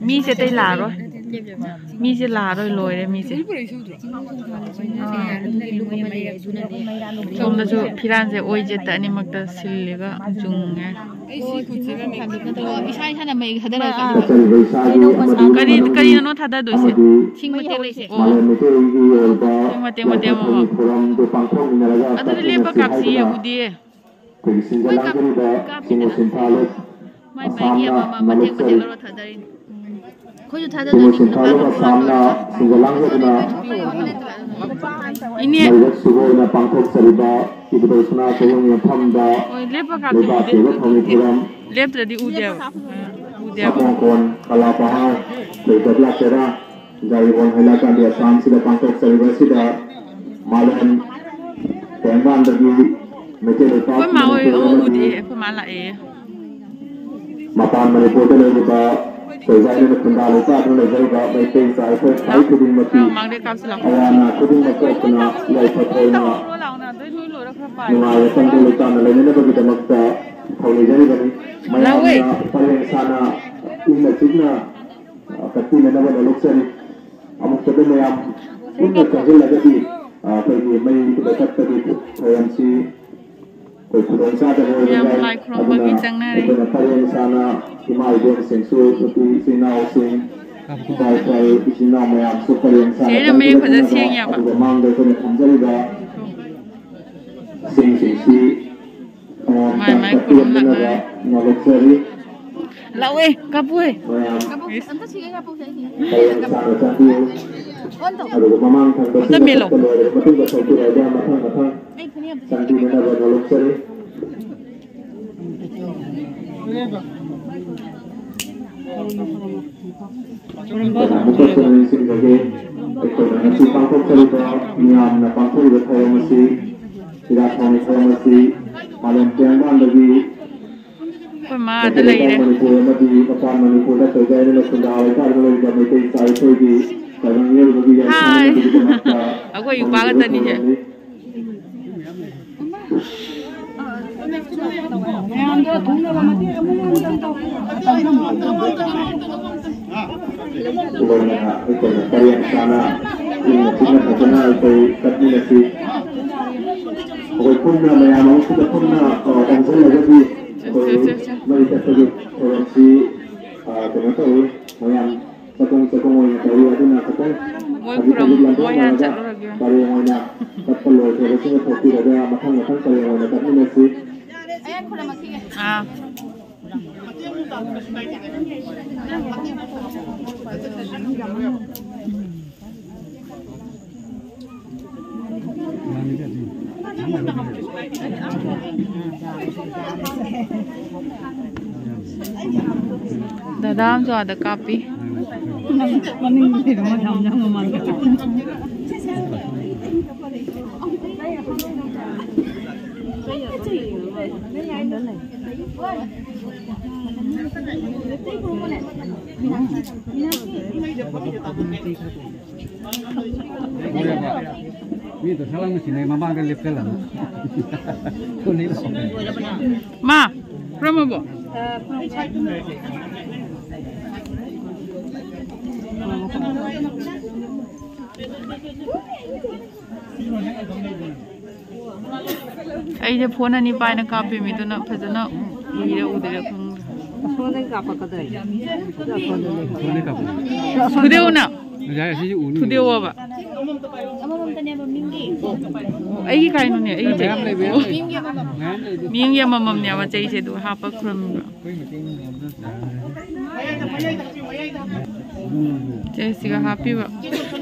ꯃꯤꯁꯦ ꯑꯇꯩ ꯂꯥꯛꯑꯔꯣꯏ꯫ ꯃꯤꯁꯦ ꯂꯥꯛꯑꯔꯣꯏ, ꯂꯣꯏꯔꯦ ꯃꯤꯁꯦ꯫ ꯁꯣꯝꯗꯁꯨ ꯐꯤꯔꯥꯟꯁꯦ ꯑꯣꯏ ꯖꯦꯠꯇ ꯑꯅꯤꯃꯛꯇ ꯁꯤꯜꯂꯒ ꯆꯨꯡꯉꯦ꯫ ꯏꯁꯥ ꯏꯁꯥꯅ ꯃꯌꯦꯛ ꯊꯥꯗꯔꯒ ꯀꯔꯤ, ꯀꯔꯤꯅꯅꯣ ꯊꯥꯗꯗꯣꯏꯁꯦ? ꯁꯤꯡ ꯃꯇꯦꯛ ꯂꯩꯁꯦ꯫ ꯑꯣ꯫ ꯃꯥꯂꯦꯝ ꯃꯩꯇꯩꯒꯤ ꯑꯣꯏꯕ ꯁꯤꯡ ꯃꯇꯦꯛ ꯃꯇꯦꯛ ꯑꯃꯃꯝ꯫ ꯂꯥꯏꯐꯝ ꯊꯧꯔꯝꯗꯨ ꯄꯥꯡꯊꯣꯛꯃꯤꯟꯅꯔꯒ ꯑꯗꯨꯗꯤ ꯂꯦꯞꯄ ꯀꯥꯞꯁꯤ ꯌꯦꯡꯉꯨꯗꯤꯌꯦ꯫ ꯑꯩꯈꯣꯏꯒꯤ ꯁꯤꯟꯖ ꯃꯣꯏ ꯀꯥꯞ-, ꯂꯥꯡꯖꯔꯤꯕ ꯀꯥꯞꯇꯦꯗ꯫ ꯆꯤꯡꯃꯨ ꯁꯤꯟꯊꯥꯂꯣꯏ ꯃꯥꯏ ꯃꯥꯏꯒꯤ ꯑꯁꯥꯝꯅ ꯑꯃꯃꯝ ꯃꯇꯦꯛ ꯃꯇꯦꯛ ꯃꯥꯂꯣꯛꯆꯔꯤ꯫ ꯂꯧꯔ ꯊꯥꯗꯔꯤꯅꯤ꯫ ꯑꯩꯈꯣꯏꯁꯨ ꯊꯥꯗꯗꯣꯏꯅꯤ, ꯅꯨꯄꯥ ꯁꯤꯟꯊꯥꯂꯣꯏ ꯅꯨꯄꯤ ꯑꯁꯥꯝꯅ ꯂꯣꯏꯔꯒ꯫ ꯁꯤꯟꯖ ꯂꯥꯡꯖꯗꯨꯅ ꯏꯅꯦ꯫ ꯃꯩꯔꯛ ꯁꯤꯕ ꯑꯣꯏꯅ ꯄꯥꯡꯊꯣꯛꯆꯔꯤꯕ ꯏꯕꯨꯙꯧ ꯁꯅꯥ ꯁꯒꯣꯜꯒꯤ ꯃꯐꯝꯗ ꯍꯣꯏ, ꯂꯦꯞꯄ ꯀꯥꯞꯇꯦ, ꯂꯩꯕꯥꯛꯀꯤ ꯎꯗꯦ꯫ ꯑꯣꯏꯕ ꯊꯧꯅꯤ ꯄꯨꯔꯝ ꯂꯦꯞꯇ꯭ꯔꯗꯤ ꯎꯗꯦꯕ꯫ ꯎꯗꯦꯕ꯫ ꯁꯥꯄꯣꯡ ꯀꯣꯟ ꯀꯂꯥ ꯄꯍꯥꯔ ꯊꯣꯏꯗꯕ ꯂꯥꯛꯆꯔꯥ ꯖꯥꯏꯕꯣꯟ ꯍꯩꯂꯥꯀꯥꯟꯗꯤ ꯑꯁꯥꯝꯁꯤꯗ ꯄꯥꯡꯊꯣꯛꯆꯔꯤꯕ ꯑꯁꯤꯗ ꯃꯥꯂꯦꯝ ꯇꯦꯡꯕꯥꯟꯗꯒꯤ ꯃꯩꯇꯩ ꯂꯩꯄꯥꯛ ꯑꯩꯈꯣꯏ ꯃꯥ ꯍꯣꯏ ꯃꯅꯤꯄꯨꯔ ꯑꯃꯗꯤ ꯎꯗꯤꯌꯦ, ꯑꯩꯈꯣꯏ ꯃꯥ ꯂꯥꯛꯑꯦ꯫ ꯃꯄꯥꯟ ꯃꯅꯤꯄꯨꯔꯗ ꯂꯩꯔꯤꯕ ꯁꯣꯏꯖꯥꯏꯗꯨꯅ ꯈꯨꯟꯗꯥ ꯂꯩꯇꯥꯗꯨꯅ ꯂꯩꯖꯔꯤꯕ ꯃꯩꯇꯩ ꯏꯆꯥ ꯑꯩꯈꯣꯏ ꯈ꯭ꯋꯥꯏ ꯈꯨꯗꯤꯡꯃꯛꯀꯤ ꯃꯃꯥꯡꯗꯩ ꯀꯥꯞꯁꯤꯜꯂꯛꯑꯣ꯫ ꯑꯋꯥ ꯑꯅꯥ ꯈꯨꯗꯤꯡꯃꯛ ꯀꯣꯛꯇꯨꯅ ꯌꯥꯏꯐ ꯊꯧꯅ ꯇꯧꯔꯣ ꯂꯥꯎꯅ ꯑꯗꯩ ꯅꯣꯏ ꯂꯣꯏꯔꯒ ꯄꯥꯏꯔꯣ꯫ ꯅꯨꯡꯉꯥꯏ ꯌꯥꯏꯐꯝꯗ ꯂꯩꯇꯥꯅ ꯂꯩꯅꯅꯕꯒꯤꯗꯃꯛꯇ ꯊꯧꯅꯤꯖꯔꯤꯕꯅꯤ꯫ ꯂꯥꯎꯋꯦ꯫ ꯃꯌꯥꯝꯅ ꯄꯔꯦꯡ ꯁꯥꯅ ꯏꯪꯅ ꯆꯤꯛꯅ ꯀꯠꯄꯤꯅꯅꯕ ꯅꯣꯂꯨꯛꯆꯔꯤ꯫ ꯑꯃꯨꯛꯇꯗ ꯃꯌꯥꯝ ꯄꯨꯟꯅ ꯆꯪꯁꯤꯜꯂꯒꯗꯤ, ꯑ, ꯑꯩꯈꯣꯏꯒꯤ ꯃꯩ ꯂꯧꯈꯠꯄꯒꯤ ꯊꯧꯔꯝꯁꯤ ꯑꯩꯈꯣꯏ ꯈꯨꯗꯣꯡ ꯆꯥꯗꯕ ꯑꯣꯏꯕ ꯌꯥꯝ ꯌꯥꯏ꯫ ꯂꯥꯏ ꯈꯨꯔꯨꯝꯕꯒꯤ ꯑꯗꯨꯅ ꯆꯪꯅꯔꯤ꯫ ꯑꯩꯈꯣꯏꯅ ꯄꯔꯦꯡ ꯁꯥꯅ ꯏꯃꯥ ꯏꯕꯦꯜꯁꯤꯡꯁꯨ, ꯅꯨꯄꯤ ꯏꯆꯤꯟ ꯏꯅꯥꯎꯁꯤꯡ, ꯏꯄꯥ ꯏꯄꯨ ꯏꯆꯤꯟ ꯏꯅꯥꯎ ꯃꯌꯥꯝꯁꯨ ꯄꯔꯦꯡ ꯁꯥꯅ ꯆꯦꯅ ꯃꯌꯦꯛ ꯐꯖꯅ ꯆꯪꯁꯤꯟꯅꯗꯨꯅ, ꯁꯦꯡꯉꯦꯕ꯫ ꯑꯗꯨꯒ ꯃꯥꯡꯗ ꯑꯩꯈꯣꯏꯅ ꯊꯝꯖꯔꯤꯕ ꯁꯤꯡꯁꯤꯡꯁꯤ ꯃꯥꯏ ꯃꯥꯏ ꯈꯨꯔꯨꯝ ꯂꯥꯛꯅꯔꯦ꯫ ꯅꯣꯂꯣꯛꯆꯔꯤ꯫ ꯂꯥꯛꯑꯣꯏ, ꯀꯥꯞꯄꯣꯏ꯫ ꯃꯌꯥꯝ ꯑꯝꯇ ꯁꯤꯒꯦ ꯀꯥꯞꯄꯣꯛꯁꯦ ꯑꯩꯗꯤ꯫ ꯄꯔꯦꯡ ꯁꯥꯅ ꯆꯪꯕꯤꯌꯨ꯫ ꯑꯣꯟ ꯇꯧ꯫ ꯑꯗꯨꯒ ꯃꯃꯥꯡ ꯊꯪꯕꯁꯤꯡ ꯑꯝꯇ ꯃꯦꯜꯂꯣ꯫ ꯂꯣꯏꯔꯕ ꯃꯇꯨꯡꯗ ꯊꯣꯛꯄꯤꯔꯛꯑꯒ ꯃꯊꯪ ꯃꯊꯪ ꯑꯩ ꯐꯅꯦꯛ ꯑꯝꯇ ꯆꯪꯕꯤꯅꯅꯕ ꯅꯣꯂꯣꯛꯆꯔꯤ꯫ ꯑꯃꯨꯛꯀꯁꯨ ꯅꯤꯡꯁꯤꯡꯖꯒꯦ, ꯑꯩꯈꯣꯏꯅ ꯉꯁꯤ ꯄꯥꯡꯊꯣꯛꯆꯔꯤꯕ, ꯃꯤꯌꯥꯝꯅ ꯄꯥꯡꯊꯣꯛꯂꯤꯕ ꯊꯧꯔꯝ ꯑꯁꯤ ꯏꯔꯥꯠ ꯊꯧꯅꯤ ꯊꯧꯔꯝ ꯑꯁꯤ ꯃꯥꯂꯦꯝ ꯇꯦꯡꯕꯥꯟꯗꯒꯤ ꯑꯩꯈꯣꯏ ꯃꯥ ꯑꯗ ꯂꯩꯔꯦ꯫ ꯃꯅꯤꯄꯨꯔ ꯑꯃꯗꯤ ꯃꯄꯥꯟ ꯃꯅꯤꯄꯨꯔꯗ ꯀꯩꯗꯥꯏꯅ ꯈꯨꯟꯗꯥ ꯂꯩꯇꯥꯗ ꯂꯩꯔꯤꯕ ꯃꯩꯇꯩ ꯏꯆꯥ ꯏꯈꯣꯏꯒꯤ ꯇꯥꯏꯕꯪ ꯃꯤꯑꯣꯏꯕꯒꯤ ꯍꯥꯏ꯫ ꯌꯥꯏꯐꯅꯕꯒꯤꯗꯃꯛꯇ ꯑꯩꯈꯣꯏ ꯏꯄꯥ ꯈꯛꯇꯅꯤꯁꯦ꯫ ꯊꯧꯔꯝꯅꯤ꯫ ꯂꯣꯏꯅꯅ ꯑꯩꯈꯣꯏꯅ ꯄꯔꯦꯡ ꯁꯥꯅ ꯏꯪꯅ ꯆꯤꯛꯅ ꯐꯖꯅ ꯑꯩꯈꯣꯏ ꯆꯠꯃꯤꯟꯅꯁꯤ꯫ ꯑꯩꯈꯣꯏ ꯄꯨꯟꯅ ꯃꯌꯥꯝ ꯑꯃꯁꯤꯗ ꯄꯨꯟꯅ, ꯑ, ꯑꯣꯟꯁꯤꯜꯂꯒꯗꯤ ꯑꯩꯈꯣꯏ ꯃꯔꯤ ꯆꯠꯄꯒꯤ ꯊꯧꯔꯝꯁꯤ, ꯑ, ꯀꯩꯅꯣ ꯇꯧꯏ꯫ ꯃꯌꯥꯝ ꯆꯥꯛꯈꯨꯝ ꯆꯥꯛꯈꯨꯝ ꯑꯣꯏꯅ ꯇꯧꯏ꯫ ꯑꯗꯨꯅ ꯈꯤꯇꯪ ꯃꯣꯏ ꯈꯖꯤꯛ ꯈꯨꯔꯝ-, ꯈꯖꯤꯛ ꯃꯣꯏ ꯍꯥꯟꯅ ꯂꯥꯟꯊꯣꯛꯅꯔꯒ ꯆꯠꯂꯨꯔꯒꯦ꯫ ꯄꯔꯦꯡ ꯑꯣꯏꯅ ꯆꯠꯄ ꯂꯣꯏꯈ꯭ꯔꯕꯁꯤꯡꯅ ꯊꯣꯛꯄꯤꯔꯒ ꯃꯊꯪ ꯃꯊꯪ ꯄꯔꯦꯡ ꯑꯣꯏꯅ ꯆꯠꯃꯤꯟꯅꯁꯤ꯫ ꯑꯥ꯫ ꯗꯗꯥ ꯑꯃꯁꯨ ꯑꯥꯗ ꯀꯥꯞꯄꯤ꯫ ꯃꯤꯗꯣ ꯁꯛꯂꯪ ꯃꯆꯤꯟꯅꯦ ꯃꯃꯥꯡꯗ ꯂꯦꯞꯁꯜꯂꯝꯃꯤ꯫ ꯊꯨꯅꯤ ꯂꯥꯎ꯫ ꯃꯥ, ꯈꯨꯔꯨꯝꯃꯕꯣ? ꯑꯩꯁꯦ ꯐꯣꯟ ꯑꯅꯤ ꯄꯥꯏꯅ ꯀꯥꯞꯄꯤ ꯃꯤꯗꯨꯅ ꯐꯖꯅ ꯎꯏꯔ ꯎꯗ꯭ꯔꯤꯔ ꯈꯪꯗ꯭ꯔꯦ꯫ ꯑꯁꯣꯝꯗꯒꯤ ꯀꯥꯞꯄꯛꯀꯗꯣꯏꯅꯦ꯫ ꯑꯁꯣꯝꯗꯒꯤ꯫ ꯊꯨꯗꯦꯛꯎꯅ꯫ ꯌꯥꯏ, ꯑꯁꯤꯁꯨ ꯎꯅꯤ꯫ ꯊꯨꯗꯦꯛꯑꯣꯕ꯫ ꯑꯃꯃꯝꯇꯅꯦꯕ ꯃꯤꯡꯒꯤ꯫ ꯑꯩꯒꯤ ꯀꯥꯏꯅꯣꯅꯦ? ꯑꯩꯒꯤ ꯆꯩ꯫ ꯃꯤ ꯑꯃꯒꯤ ꯑꯃꯃꯝꯅꯦꯕ ꯆꯩꯁꯦ, ꯑꯗꯨꯒ ꯍꯥꯞꯄ ꯈꯨꯔꯨꯝꯃꯤꯕ꯫ ꯆꯦꯁꯤꯒ ꯍꯥꯞꯄꯤꯕ꯫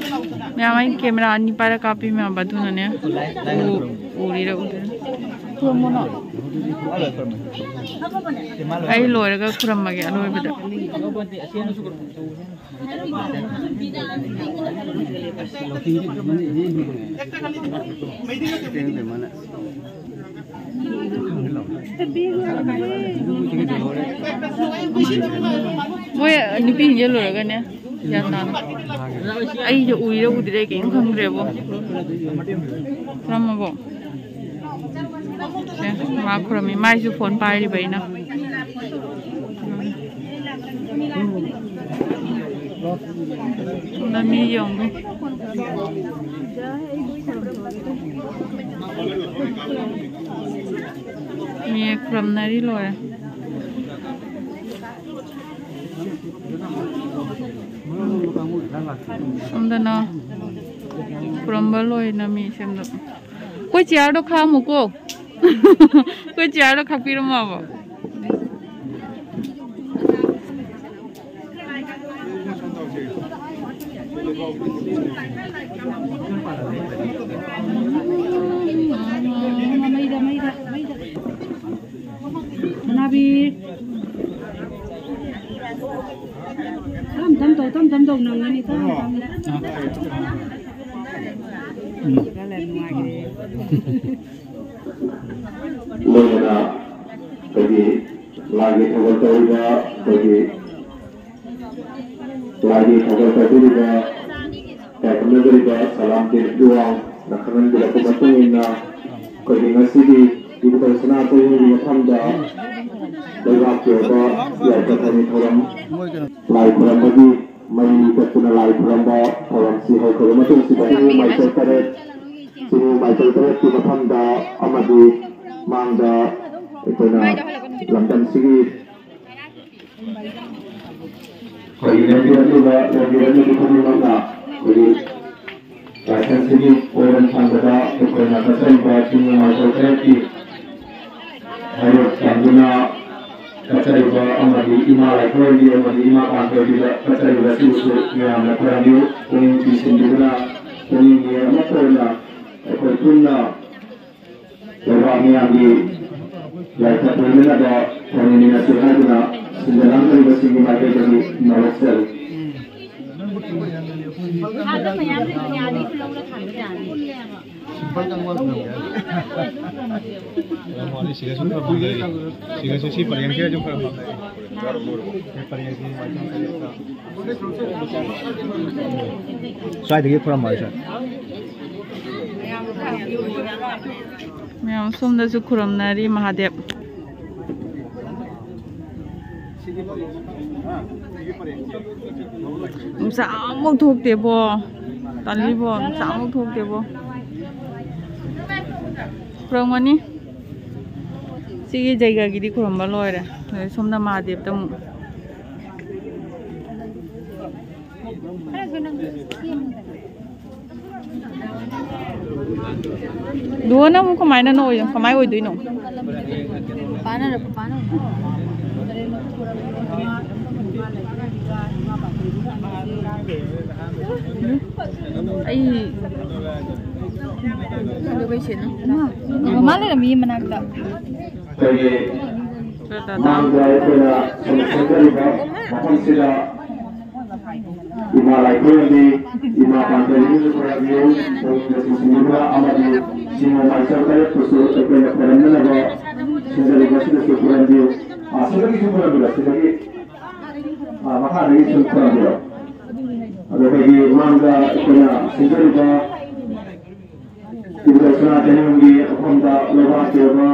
ꯃꯌꯥꯝ ꯑꯩ ꯀꯦꯃꯦꯔꯥ ꯑꯅꯤ ꯄꯥꯏꯔ ꯀꯥꯞꯄꯤ ꯃꯌꯥꯝ ꯑꯗꯨꯅꯅꯦ꯫ ꯎ-, ꯎꯔꯤꯔ ꯎꯗ꯭ꯔꯤꯔ꯫ ꯑꯩ ꯂꯣꯏꯔꯒ ꯈꯨꯔꯝꯃꯒꯦ ꯑꯂꯣꯏꯕꯗ꯫ ꯃꯣꯏ ꯅꯨꯄꯤ ꯍꯤꯟꯖꯜ ꯂꯣꯏꯔꯒꯅꯦ ꯒ꯭ꯌꯥꯟ ꯇꯥꯅ꯫ ꯑꯩꯁꯦ ꯎꯏꯔ ꯎꯗ꯭ꯔꯦ ꯀꯩꯝ ꯈꯪꯗ꯭ꯔꯦꯕꯣ꯫ ꯈꯨꯔꯝꯃꯕꯣ? ꯁꯦ, ꯃꯥ ꯈꯨꯔꯝꯃꯤ꯫ ꯃꯥꯏꯁꯨ ꯐꯣꯟ ꯄꯥꯏꯔꯤꯕ ꯑꯩꯅ꯫ ꯁꯣꯝꯗ ꯃꯤ ꯌꯦꯡꯉꯨ꯫ ꯃꯤ ꯈꯨꯔꯝꯅꯔꯤ ꯂꯣꯏꯔꯦ꯫ ꯁꯣꯝꯗꯅ ꯈꯨꯔꯝꯕ ꯂꯣꯏꯅ ꯃꯤ ꯁꯦꯝꯗꯣ꯫ ꯑꯩꯈꯣꯏ ꯆꯤꯌꯥꯔꯗꯣ ꯈꯥꯛꯑꯝꯃꯨꯀꯣ꯫ ꯑꯩꯈꯣꯏ ꯆꯤꯌꯥꯔꯗꯣ ꯈꯥꯛꯄꯤꯔꯝꯃꯣꯕ꯫ ꯃꯩꯗ, ꯃꯩꯗ, ꯃꯩꯗ꯫ ꯁꯅꯥꯕꯤ꯫ ꯇꯝ ꯇꯝ ꯇꯧ, ꯇꯝ ꯇꯝ ꯇꯧ, ꯅꯪꯒꯅꯤ, ꯇꯝ ꯇꯝ꯫ ꯎꯝ꯫ ꯂꯣꯏꯅꯅ ꯑꯩꯈꯣꯏꯒꯤ ꯂꯥꯏꯒꯤ ꯊꯧꯒꯜ ꯇꯧꯔꯤꯕ ꯑꯩꯈꯣꯏꯒꯤ ꯂꯥꯏꯒꯤ ꯊꯧꯒꯜ ꯇꯧꯕꯤꯔꯤꯕ ꯇꯥꯏꯕꯪꯅꯖꯔꯤꯕ ꯁꯂꯥꯝ ꯇꯦꯟ ꯄꯨꯋꯥꯡ ꯈꯪꯍꯟꯕꯤꯔꯛꯄ ꯃꯇꯨꯡ ꯏꯟꯅ ꯑꯩꯈꯣꯏꯒꯤ ꯉꯁꯤꯒꯤ ꯏꯕꯨꯙꯧ ꯁꯅꯥ ꯆꯌꯣꯜꯒꯤ ꯃꯐꯝꯗ ꯂꯩꯕꯥꯛꯀꯤ ꯑꯣꯏꯕ ꯌꯥꯏꯐ ꯊꯧꯅꯤ ꯊꯧꯔꯝ ꯂꯥꯏ ꯈꯨꯔꯝꯕꯒꯤ ꯃꯔꯤ ꯆꯠꯇꯨꯅ ꯂꯥꯏ ꯈꯨꯔꯝꯕ ꯊꯧꯔꯝꯁꯤ ꯍꯧꯈ꯭ꯔꯕ ꯃꯇꯨꯡꯁꯤꯗ ꯆꯤꯡꯃꯤ ꯃꯥꯏꯀꯩ ꯇꯔꯦꯠ, ꯆꯤꯡꯃꯤ ꯃꯥꯏꯀꯩ ꯇꯔꯦꯠꯀꯤ ꯃꯐꯝꯗ ꯑꯃꯗꯤ ꯃꯥꯡꯗ ꯑꯩꯈꯣꯏꯅ ꯂꯝꯗꯝꯁꯤꯒꯤ ꯑꯩꯈꯣꯏꯒꯤ ꯂꯝꯕꯤ ꯑꯗꯨꯗ ꯂꯝꯕꯤ ꯑꯗꯨꯒꯤ ꯈꯨꯗꯤꯡꯃꯛꯅ ꯑꯩꯈꯣꯏꯒꯤ ꯂꯥꯏꯁꯪꯁꯤꯒꯤ ꯑꯣꯏꯔꯝ ꯊꯪꯕꯗ ꯑꯩꯈꯣꯏꯅ ꯀꯠꯆꯔꯤꯕ ꯆꯤꯡ ꯃꯥꯏꯁꯣ ꯇꯔꯦꯠꯀꯤ ꯍꯥꯏꯔꯨꯛ ꯇꯝꯗꯨꯅ ꯀꯠꯆꯔꯤꯕ ꯑꯃꯗꯤ ꯏꯃꯥ ꯂꯥꯏꯈꯣꯏꯔꯦꯝꯕꯤ ꯑꯃꯗꯤ ꯏꯃꯥ ꯄꯥꯟꯊꯣꯏꯕꯤꯗ ꯀꯠꯆꯔꯤꯕ ꯑꯁꯤꯕꯨꯁꯨ ꯃꯌꯥꯝꯅ ꯈꯣꯏꯔꯝꯕꯤꯌꯨ꯫ ꯄꯨꯛꯅꯤꯡ ꯆꯤꯡꯁꯤꯟꯕꯤꯗꯨꯅ ꯄꯨꯛꯅꯤꯡ ꯃꯦꯟ ꯑꯃꯠꯇ ꯑꯣꯏꯅ ꯑꯩꯈꯣꯏ ꯄꯨꯟꯅ ꯂꯩꯕꯥꯛ ꯃꯤꯌꯥꯝꯒꯤ ꯌꯥꯏꯐ ꯑꯣꯏꯅꯅꯕ ꯊꯧꯅꯤꯃꯤꯟꯅꯁꯤ ꯍꯥꯏꯗꯨꯅ ꯁꯤꯟꯖ ꯂꯥꯡꯖꯔꯤꯕꯁꯤꯡꯒꯤ ꯃꯥꯏꯀꯩꯗꯒꯤ ꯅꯧꯔꯛꯆꯔꯤ꯫ ꯁꯤꯒꯁꯨ ꯈꯔ ꯐꯪꯖꯔꯤ꯫ ꯁꯤꯒꯁꯨ ꯁꯤ ꯄꯔꯦꯡꯁꯤꯒꯁꯨ ꯈꯔ ꯐꯪꯖꯔꯤ꯫ ꯁ꯭ꯋꯥꯏꯗꯒꯤ ꯈꯨꯔꯨꯝꯃꯣ, ꯁ꯭ꯋꯥꯏ꯫ ꯃꯌꯥꯝ ꯁꯣꯝꯗꯁꯨ ꯈꯨꯔꯨꯝꯅꯔꯤ ꯃꯍꯥꯗꯦꯕ꯫ ꯅꯨꯡꯁꯥ ꯑꯃꯨꯛ ꯊꯣꯛꯇꯦꯕꯣ꯫ ꯇꯜꯂꯤꯕꯣ, ꯅꯨꯡꯁꯥ ꯑꯃꯨꯛ ꯊꯣꯛꯇꯦꯕꯣ꯫ ꯈꯨꯔꯨꯝꯒꯅꯤ꯫ ꯁꯤꯒꯤ ꯖꯩꯒꯒꯤꯗꯤ ꯈꯨꯔꯨꯝꯕ ꯂꯣꯏꯔꯦ꯫ ꯑꯗꯩ ꯁꯣꯝꯗ ꯃꯍꯥꯗꯦꯕꯇ ꯑꯃꯨꯛ꯫ ꯂꯨꯍꯣꯡꯅ ꯑꯃꯨꯛ ꯀꯃꯥꯏꯅ ꯑꯣꯏ-, ꯀꯃꯥꯏ ꯑꯣꯏꯗꯣꯏꯅꯣ? ꯑꯩ ꯃꯃꯥ ꯂꯩꯔꯝꯃꯤ ꯃꯅꯥꯛꯇ꯫ ꯑꯩꯈꯣꯏꯒꯤ ꯃꯥꯡꯗ ꯑꯩꯈꯣꯏꯅ ꯁꯨꯝ ꯁꯦꯝꯖꯔꯤꯕ ꯃꯐꯝꯁꯤꯗ ꯏꯃꯥ ꯂꯥꯏꯈꯣꯏꯔꯝꯕꯤ, ꯏꯃꯥ ꯄꯥꯟꯊꯣꯏꯕꯤꯕꯨꯁꯨ ꯈꯣꯏꯔꯝꯕꯤꯌꯨ, ꯄꯨꯛꯅꯤꯡꯗ ꯆꯤꯡꯁꯤꯟꯕꯤꯗꯨꯅ ꯑꯃꯗꯤ ꯆꯤꯡ ꯃꯥꯏꯁꯣ ꯇꯔꯦꯠꯄꯨꯁꯨ ꯑꯩꯈꯣꯏꯅ ꯈꯣꯏꯔꯝꯅꯅꯕ ꯁꯤꯟꯖꯔꯤꯕ ꯑꯁꯤꯗꯁꯨ ꯈꯣꯏꯔꯝꯕꯤꯌꯨ꯫ ꯑꯥ, ꯁꯤꯗꯒꯤꯁꯨ ꯈꯣꯏꯔꯝꯕꯤꯔꯣ, ꯁꯤꯗꯒꯤ, ꯑꯥ, ꯃꯈꯥꯗꯒꯤ ꯁꯨꯝ ꯈꯣꯏꯔꯝꯕꯤꯔꯣ꯫ ꯑꯗꯣ ꯑꯩꯈꯣꯏꯒꯤ ꯃꯥꯡꯗ ꯑꯩꯈꯣꯏꯅ ꯁꯤꯟꯖꯔꯤꯕ ꯏꯕꯨꯙꯧ ꯁꯅꯥ ꯀꯩꯊꯦꯜꯒꯤ ꯃꯐꯝꯗ ꯂꯩꯕꯥꯛꯀꯤ ꯑꯣꯏꯕ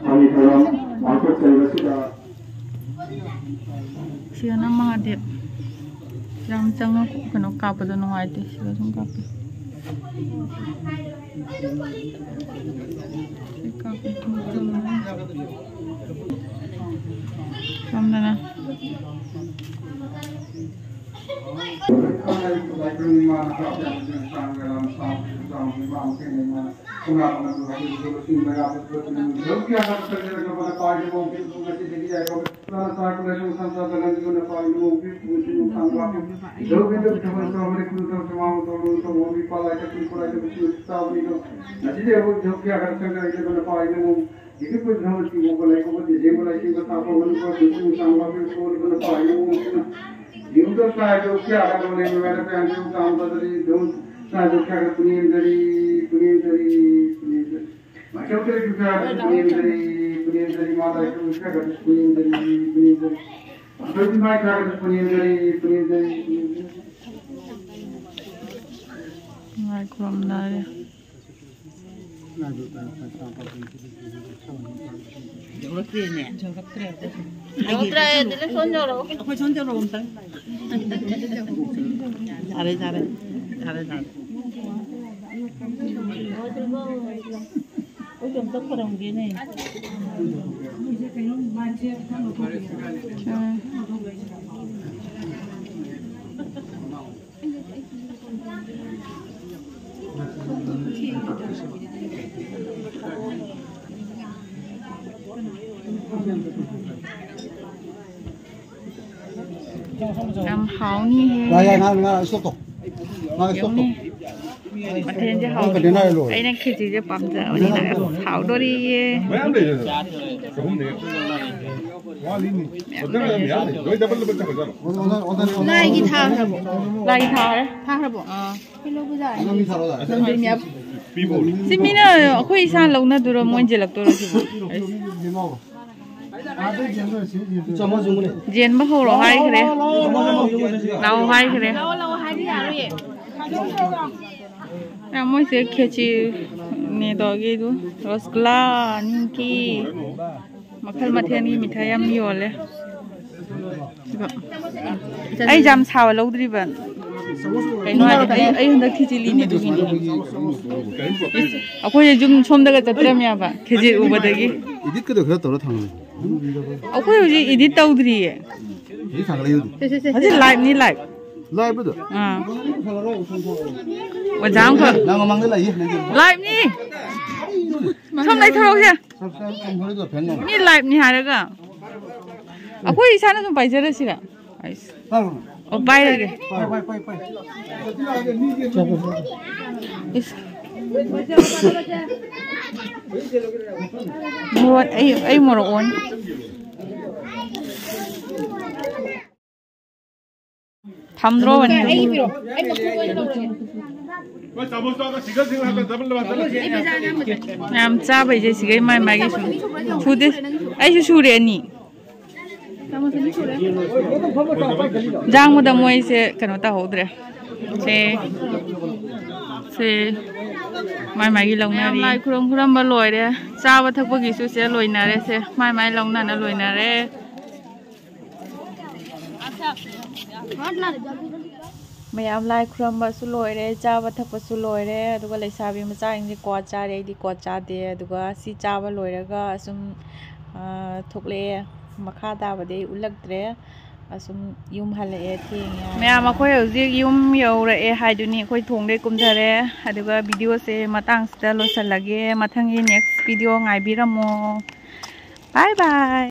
ꯊꯧꯅꯤ ꯊꯧꯔꯝ ꯄꯥꯡꯊꯣꯛꯆꯔꯤꯕꯁꯤꯗ ꯁꯤꯗꯅ ꯃꯍꯥꯗꯦꯕ꯫ ꯌꯥꯝ ꯆꯪꯉ ꯀꯩꯅꯣ ꯀꯥꯞꯄꯗꯣ ꯅꯨꯡꯉꯥꯏꯇꯦ꯫ ꯁꯤꯗ ꯁꯨꯝ ꯀꯥꯞꯄꯤ꯫ ꯁꯤ ꯀꯥꯞꯄꯤ꯫ ꯁꯣꯝꯗꯅ ꯂꯥꯏ ꯈꯨꯔꯨꯝꯅꯔꯦ꯫ ꯌꯧꯔꯛꯇ꯭ꯔꯦꯅꯦ꯫ ꯌꯧꯔꯛꯇ꯭ꯔꯦ, ꯑꯗꯨꯗꯤ ꯁꯣꯝ ꯌꯧꯔꯛꯑꯣ꯫ ꯑꯩꯈꯣꯏ ꯁꯣꯝ ꯌꯧꯔꯛꯑꯣ ꯑꯝꯇꯪ꯫ ꯌꯥꯔꯦ, ꯌꯥꯔꯦ꯫ ꯌꯥꯔꯦ, ꯌꯥꯔꯦ꯫ ꯑꯩꯁꯨ ꯑꯝꯇ ꯈꯣꯏꯔꯝꯒꯦꯅꯦ꯫ ꯎꯝ꯫ ꯌꯥꯝ ꯍꯥꯎꯅꯤꯍꯦ꯫ ꯌꯥ, ꯌꯥ, ꯉꯥ, ꯉꯥ, stop ꯇꯧ꯫ ꯉꯥ, stop ꯇꯧ꯫ ꯌꯥꯎꯅꯤ꯫ ꯃꯊꯦꯜꯁꯦ ꯅꯪ ꯍꯥꯎ-, container ꯂꯣꯏꯔꯦ꯫ ꯑꯩꯅ ꯈꯦꯆꯤꯁꯦ ꯄꯥꯝꯖꯕꯅꯤꯅ꯫ ꯍꯥꯎꯗꯣꯔꯤꯌꯦ꯫ ꯃꯌꯥꯝ ꯂꯩꯔꯦ꯫ ꯆꯍꯨꯝꯅꯦ꯫ ꯋꯥꯠꯂꯤꯅꯤ꯫ ꯃꯌꯥꯝ ꯂꯩꯔꯦ꯫ ꯃꯌꯥꯝ ꯂꯩ꯫ ꯂꯣꯏ double double ꯆꯠꯈ꯭ꯔꯖꯥꯠꯂꯣ? ꯑꯣꯟꯅ, ꯑꯣꯟꯅ, ꯑꯣꯟꯅ, ꯑꯣꯟꯅ꯫ ꯂꯥꯏꯒꯤ ꯊꯥꯈ꯭ꯔꯕꯣ? ꯂꯥꯏ ꯊꯥꯔꯦ꯫ ꯊꯥꯈ꯭ꯔꯕꯣ? ꯑꯥ꯫ ꯑꯗꯣ ꯃꯤ ꯊꯥꯔꯛꯑꯣ ꯌꯥꯔꯦ꯫ ꯑꯗꯨꯅꯦ꯫ ꯄꯤꯕ ꯍꯧꯔꯦ꯫ ꯁꯤ ꯃꯤꯅ ꯑꯩꯈꯣꯏ ꯏꯁꯥ ꯂꯧꯅꯗꯣꯏꯔꯣ, ꯃꯣꯏ ꯌꯦꯜꯂꯛꯇꯣꯏꯔꯣ ꯁꯤꯕꯨ? ꯆꯦꯟꯕ ꯍꯧꯔꯣ ꯍꯥꯏꯈ꯭ꯔꯦ꯫ ꯂꯥꯛꯑꯣ ꯍꯥꯏꯈ꯭ꯔꯦ꯫ ꯌꯥꯝ ꯃꯣꯏꯁꯦ ꯈꯦꯆꯤꯅꯦ ꯇꯧꯔꯒꯦ ꯑꯗꯨ ꯔꯁꯒꯨꯂꯥ, ꯅꯤꯝꯀꯤ, ꯃꯈꯜ ꯃꯊꯦꯜꯒꯤ ꯃꯤꯊꯥꯏ ꯌꯥꯝ ꯌꯣꯜꯂꯦ꯫ ꯑꯩ ꯌꯥꯝ ꯁꯥꯕ ꯂꯧꯗ꯭ꯔꯤꯕ꯫ ꯀꯩꯅꯣ ꯍꯥꯏꯗꯤ ꯑꯩ, ꯑꯩ ꯍꯟꯗꯛ ꯈꯦꯆꯤ ꯂꯤꯅꯦ ꯑꯗꯨꯒꯤꯅꯦ꯫ ꯑꯩꯈꯣꯏꯁꯦ ꯌꯨꯝ ꯁꯣꯝꯗꯒ ꯆꯠꯇ꯭ꯔꯕꯅꯦꯕ ꯈꯦꯆꯤ ꯎꯕꯗꯒꯤ꯫ Edit ꯀꯗꯣ ꯈꯔ ꯇꯧꯔ ꯊꯝꯃꯨ꯫ ꯑꯩꯈꯣꯏ ꯍꯧꯖꯤꯛ edit ꯇꯧꯗ꯭ꯔꯤꯌꯦ꯫ Edit ꯊꯥꯒꯠꯂꯛꯏ ꯍꯧꯖꯤꯛ꯫ ꯍꯧꯖꯤꯛ live ꯅꯤ, live꯫ Live ꯗꯣ? ꯑꯥ꯫ ꯑꯣꯖꯥ ꯑꯃꯈꯛ꯫ ꯅꯪ ꯃꯃꯥꯡꯗ ꯂꯩꯌꯦ, ꯅꯪꯒꯤ꯫ Live ꯅꯤ꯫ ꯁꯣꯝ ꯂꯩꯊꯣꯔꯛꯎꯁꯦ꯫ Subscribe ꯇꯧꯍꯧꯔꯤꯗꯣ ꯐꯦꯟ ꯉꯝꯃꯣ꯫ ꯃꯤ live ꯅꯤ ꯍꯥꯏꯔꯒ꯫ ꯑꯩꯈꯣꯏ ꯏꯁꯥꯅ ꯁꯨꯝ ꯄꯥꯏꯖꯔꯁꯤꯔ? ꯑꯩꯁ꯫ ꯄꯥꯏꯔꯣ꯫ ꯑꯣ, ꯄꯥꯏꯔꯒꯦ꯫ ꯄꯥꯏ, ꯄꯥꯏ, ꯄꯥꯏ, ꯄꯥꯏ꯫ ꯏꯁ꯫ ꯃꯣꯔꯣꯛ, ꯑꯩ, ꯑꯩ ꯃꯣꯔꯣꯛ ꯑꯣꯟ꯫ ꯊꯝꯗ꯭ꯔꯣꯕꯅꯦ꯫ ꯃꯌꯥꯝ ꯆꯥꯕꯩꯁꯦ ꯁꯤꯒꯩ ꯃꯥꯏ ꯃꯥꯒꯤ ꯁꯨꯝ ꯁꯨꯗꯦ꯫ ꯑꯩꯁꯨ ꯁꯨꯔꯦ ꯑꯅꯤ꯫ ꯖꯥꯡꯕꯗ ꯃꯣꯏꯁꯦ ꯀꯩꯅꯣ ꯇꯧꯍꯧꯗ꯭ꯔꯦ꯫ ꯁꯦ, ꯁꯦ, ꯃꯥꯏ ꯃꯥꯒꯤ ꯂꯧꯅꯔꯤ꯫ ꯂꯥꯏ ꯈꯨꯔꯨꯝ ꯈꯨꯔꯝꯕ ꯂꯣꯏꯔꯦ꯫ ꯆꯥꯕ ꯊꯛꯄꯒꯤꯁꯨ ꯁꯦ ꯂꯣꯏꯅꯔꯦ꯫ ꯁꯦ, ꯃꯥꯏ ꯃꯥꯏ ꯂꯧꯅꯅ ꯂꯣꯏꯅꯔꯦ꯫ ꯃꯌꯥꯝ ꯂꯥꯏ ꯈꯨꯔꯝꯕꯁꯨ ꯂꯣꯏꯔꯦ, ꯆꯥꯕ ꯊꯛꯄꯁꯨ ꯂꯣꯏꯔꯦ, ꯑꯗꯨꯒ ꯂꯩꯁꯥꯕꯤ ꯃꯆꯥꯁꯤꯡꯁꯦ ꯀ꯭ꯋꯥ ꯆꯥꯔꯦ, ꯑꯩꯗꯤ ꯀ꯭ꯋꯥ ꯆꯥꯗꯦ꯫ ꯑꯗꯨꯒ ꯁꯤ ꯆꯥꯕ ꯂꯣꯏꯔꯒ ꯑꯁꯨꯝ, ꯑ, ꯊꯣꯛꯂꯛꯑꯦ꯫ ꯃꯈꯥ ꯇꯥꯕꯗꯤ ꯑꯩ ꯎꯠꯂꯛꯇ꯭ꯔꯦ꯫ ꯑꯁꯨꯝ ꯌꯨꯝ ꯍꯜꯂꯛꯑꯦ, ꯊꯦꯡꯉꯦ ꯍꯥꯏꯅ꯫ ꯃꯌꯥꯝ, ꯑꯩꯈꯣꯏ ꯍꯧꯖꯤꯛ ꯌꯨꯝ ꯌꯧꯔꯛꯑꯦ ꯍꯥꯏꯗꯨꯅꯤ꯫ ꯑꯩꯈꯣꯏ ꯊꯣꯡꯗꯩ ꯀꯨꯝꯊꯔꯦ꯫ ꯑꯗꯨꯒ videoꯁꯦ ꯃꯇꯥꯡꯁꯤꯗ ꯂꯣꯏꯁꯤꯜꯂꯒꯦ꯫ ꯃꯊꯪꯒꯤ next video ꯉꯥꯏꯕꯤꯔꯝꯃꯣ꯫ Bye bye꯫